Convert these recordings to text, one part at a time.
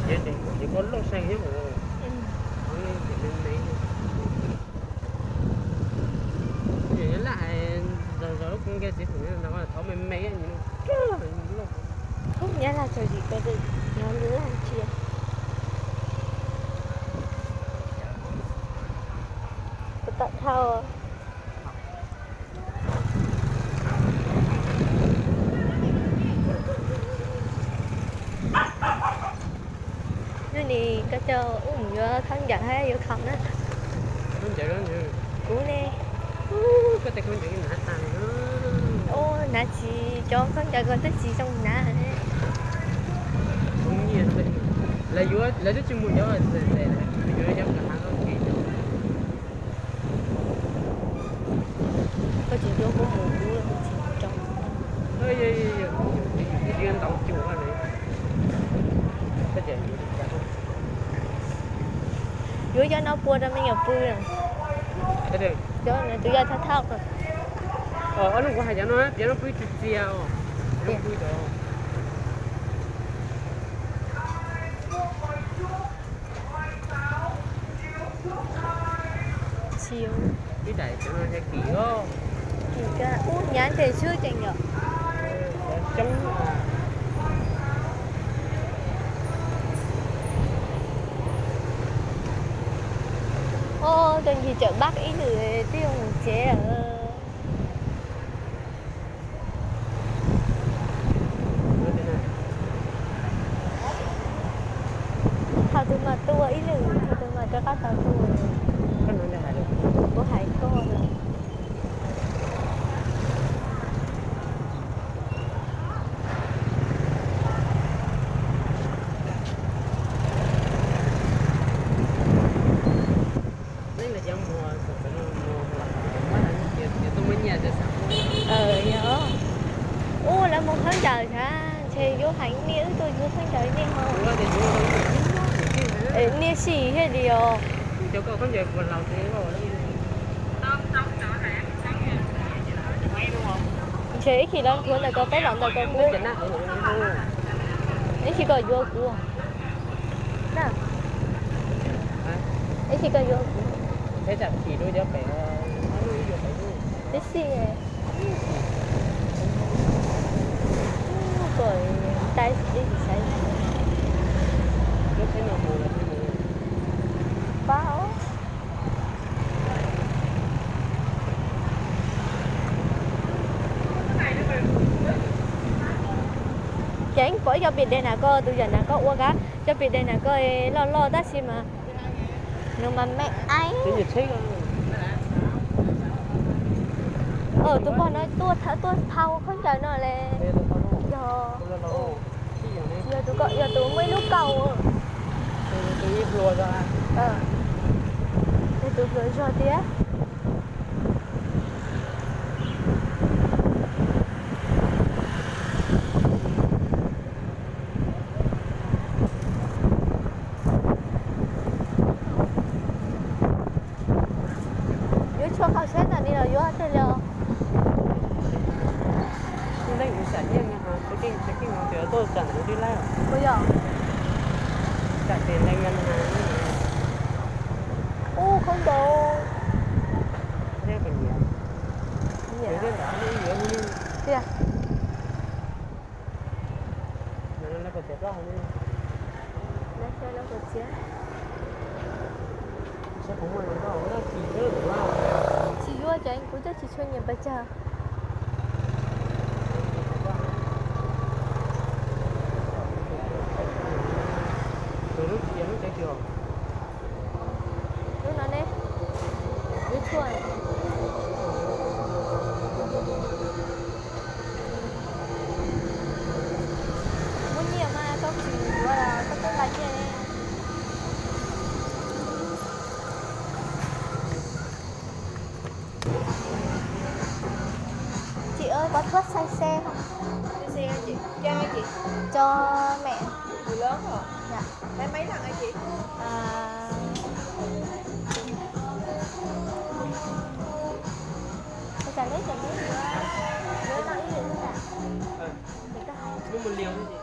Ces kuv ces koj loj sai thiab. Ces me me, ces laj hais zog zog lub koob nkiag txiv pum ntawd thov me me, loj. Nyab laj tsaug zim ko, no laj tsia. Kuv tom dhau. Hnub no koj coj wb mus yuav khaub ncaws hab yuav khoom na. Kuv ne, koj tej khaub ncaws hnav tas. Ua hnav tsis, cov khaub ncaws ko twb tsis zoo hnav. Lawv yuav, lawv twb tsis mus yuav, yuav cov hnav. Koj tsis yuav kuv mus, kuv tsis rau. Ntaus cuag. Yuav cov no pua rau me nyuam pw. Cov no tus yaj thauj thauj. Ob lub kuv hais cov no, cov no pw tsis txias os. Pw tau. Ib daim cov no kim, kim kawg, ub, hnyav ntshe swb tseem yom. Ub, koj ncig tsawm Bắc ib lwm twb yuav mus tsev lawm. Thaum twg mas tua ib lwm, thaum twg mas rov qab tau tua. Kuv hais koj na. Yog. Ub, lawv muag khaub ncaws thiab, ntshe yuav heev, niaj wb tuaj yuav khaub ncaws nej ho. Niaj sim thiaj li os. Ntshe ib chim lawv nthuav ntawm ko, peb los ntawm ko kuv. Ib chim koj yuav kuv. Ib chim koj yuav kuv. Tib si. Koj tais tib si saib. Pab. Ces pom ib co pim deg na koj, tus yam na koj ua kab, co pim deg na koj loj loj tab sis mas nws mas me aib. Tus pog no tuaj, tuaj thau khaub ncaws no le. Yog, yog tus, yog tus muaj ib lub kaus. Yog tus hluas zog thiab. Yuav tshuaj qhov tsheb ntawm ni los yuav tej li os. Ub, yog. Ub, khaub ncaws. Tiag. Tsis yuav ces kuv twb tsis tshua nyiam pes tsawg. Lub no ne, lub tshuaj. Muaj nyiaj mas koj tsis yuav los koj twb nqa nyiaj ne. Chị ơi, có thuốc xay xe không? Xay xe hả chị? Cho ai chị? Cho mẹ. Người lớn hả? Dạ. Lấy mấy lần hả chị? À, tôi chả biết, chả biết. Nhớ tao ít người hơn ạ. Để tao hỏi. Một liều thôi chị.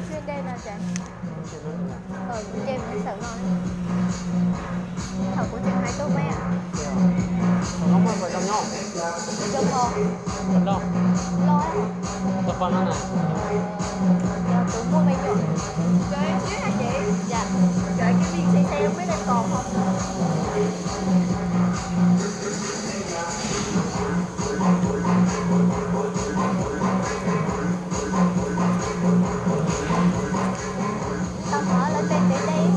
Xyuas dej no ces, kuv nce mus xeem no. Thaum kuv tseem hais tuaj peb. Thaum no muaj pos zoo nyob. Cov pos, pos loj, cov pos no na. Yog tus muaj me nyuam. Cov ib hais ces, cov ib me ntsis ces peb daim tos ho. Tau qhov lawv tej tsev dej.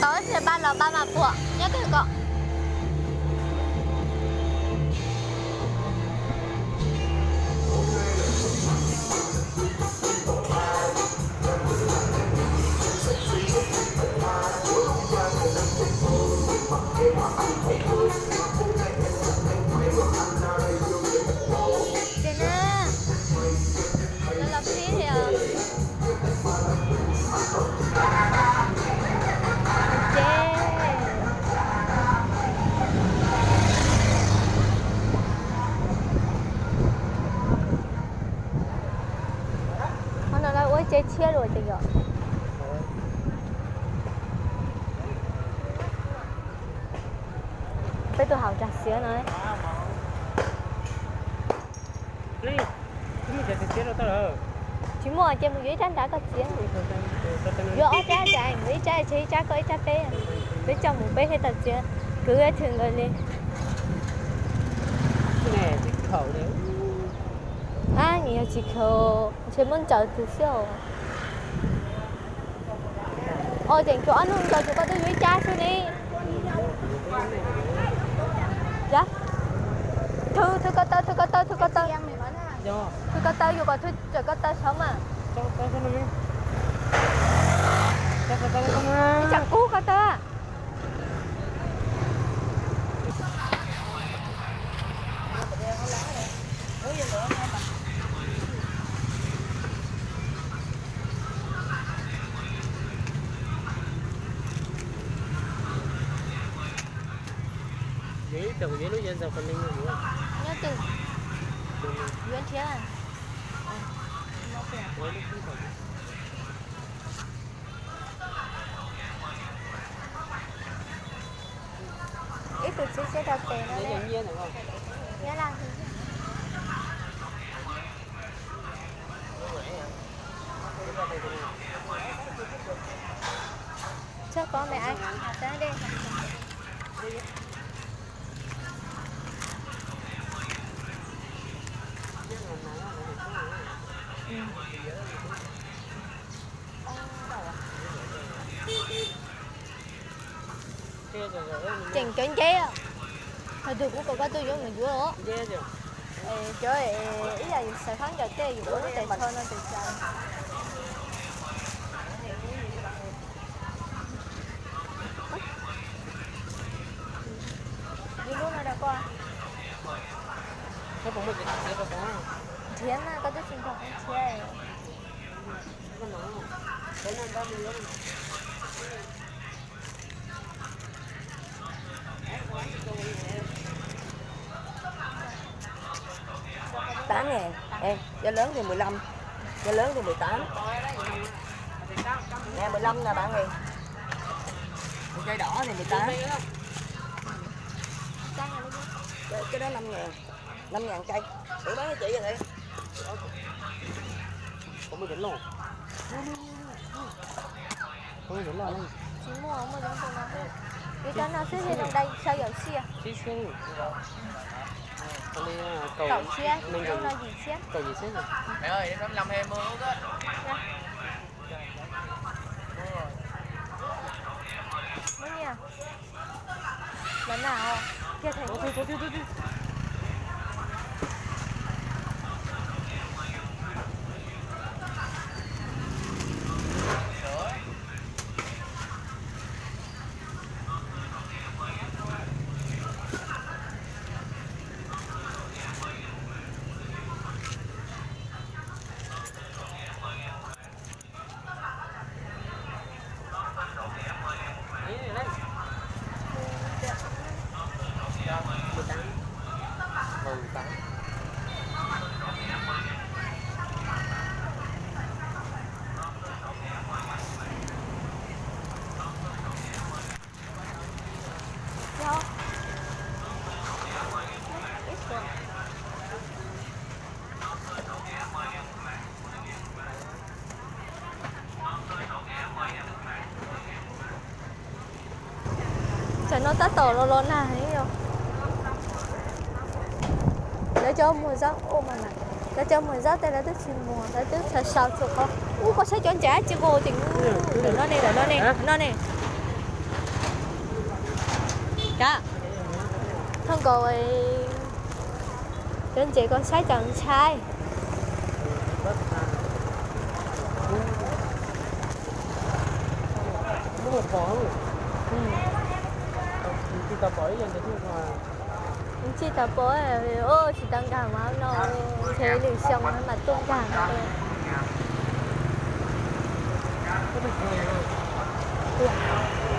Tau ib pliag pab los pab mas puas nyob twg ko. Ces na, lawv los pib thiab. Ces qhov no lawv ua tsev tshiab lawm ces yog. Peb tuaj haus tsag xiav no. Tsis muaj ces mus yuav ib rab nrad koj txiav. Yuav ob rab nrad, yuav ib rab tseg ib rab koj ib rab peb. Peb coj mus peb thiaj tau txiav. Kwv thwm nkaus li. Ab, nws yog tsis khaus, ntshe muab ntsaws tus xwb. Os, tseem tshuav ob nub ntsaws, koj twb yuav ib rab xwb ne. Thwv, thwv ko taw, thwv ko taw, thwv ko taw. Thwv ko taw, yuav kom thwv tsawm ko taw saud mas. Tsam kub ko taw. Nyob twg? Yuav nrhiav. Ib tug txiv siab rau tes no. Nyob Laj. Txhob kov me ai. Tseem cov nceb, thaum twg kuv kom koj tuaj yuav mus yuav os. Cov ib yam yus xaws khaub ncaws tej yus ua lub tais tsho no tes tas. Yus lub no rau koj. Nrhiav mas koj twb tsis nrog kuv nrhiav. Tám ngàn. Ê, da lớn thì mười lăm. Da lớn thì mười tám. Nè, mười lăm nè bạn này. Chai đỏ thì mười tám. Cái, cái đó năm ngàn. Năm ngàn chai. Thử bán cho chị vậy. Không có dính luôn. Không có dính luôn. Chỉ mua, mua giống tụi nó thôi. Vì cho nó xếp thì đồng đây sao giờ xia? Xếp xếp. Con đi, à, cầu, cầu xếp, mình trong cầu, nó gì xếp? Cầu gì xếp nhỉ? Mẹ ơi, em năm mươi lăm em mua lúa á. Dạ. Mua nha. Nó nào? Kia thấy. Thôi, thôi, thôi, thôi, thôi. Tsam no tab tom los los nag heev os. Lawv cov muag zaub, lawv cov muag zaub tej lawv twb tsis muag, lawv twb xav sau txhua qhov. Ub, koj saib cov ntses tsis nqus tim ntawm no ne, ntawm no ne, no ne. Kav, thov nkaus cov ntses koj saib tau ntshai. Tsis tau pom, tsis tau nkag mas no, ntshe lwm xyoo mas tuaj nkag no.